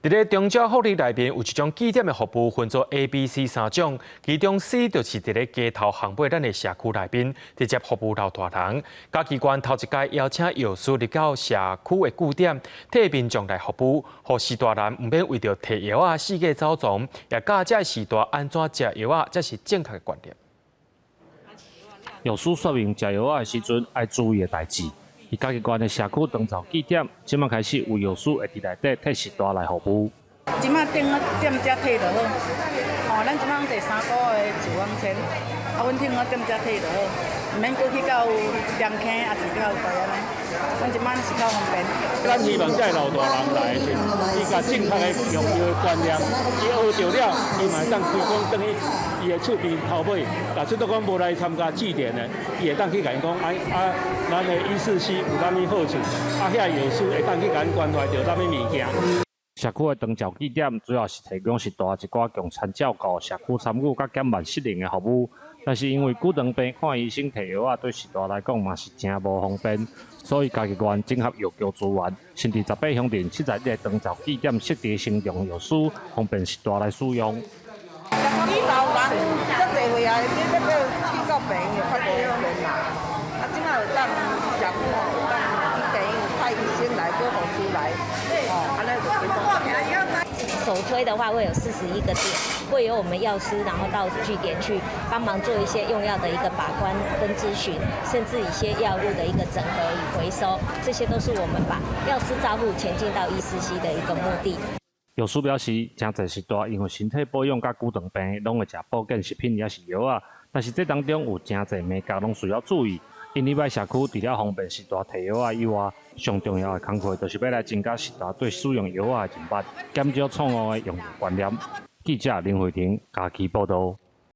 佇咧長照福利內面有一種據點的服務，分做 A、B、C 三種，其中 C 就是佇咧街頭巷尾咱的社區內面直接服務老大人。嘉義縣頭一擺邀請藥師入到社區的據點，替民眾來服務，予序大人毋免為著提藥仔四界走傱，也教這序大按怎食藥仔，才是正確的觀念。藥師說明食藥仔的時陣愛注意的代誌。佇嘉義縣的社區長照據點，這馬開始有藥師會佇內底替序大來服務。這馬店仔店家提就好，吼，咱這馬第三股的處方箋，啊，阮聽我店家提就好，毋免閣去到鹽坑，抑是到佗按呢。阮這馬是較方便。咱希望這个老大人來的時，伊共正確的用藥的觀念，伊學著了，伊嘛會當推廣轉去伊的厝邊頭尾。假設都講無來參加據點的，伊會當去共𪜶講，啊啊，咱的144有啥物好處，啊，遐藥師會當去共𪜶關懷著啥物物件。社區的長照據點主要是提供序大一寡共餐照顧、社區參與佮減慢失能的服務。但是因為久長病看醫生提藥仔，對序大來講嘛是誠無方便，所以嘉義縣整合藥局資源，新置18鄉鎮71個長照據點設置行動藥師，方便序大來使用。以老人足濟歲啊，你欲閣去到病院較無方便嘛。啊，這馬有當社區吼，有當去病院派醫生來，閣護士來，吼，按呢就比較方便。首推的話會有41個點，會由我們藥師，然後到據點去幫忙做一些用藥的一個把關跟諮詢，甚至一些藥物的一個整合與回收，這些都是我們把藥師照護前進到144的一個目的。藥師表示，誠濟序大因為身體保養佮久長病，攏會食保健食品抑是藥仔，但是這當中有誠濟眉角攏需要注意。因此，社區除了方便序大提藥仔以外，上重要的工課就是欲來增加序大對使用藥仔的認捌，減少錯誤的用藥觀念。記者林慧婷嘉義報導。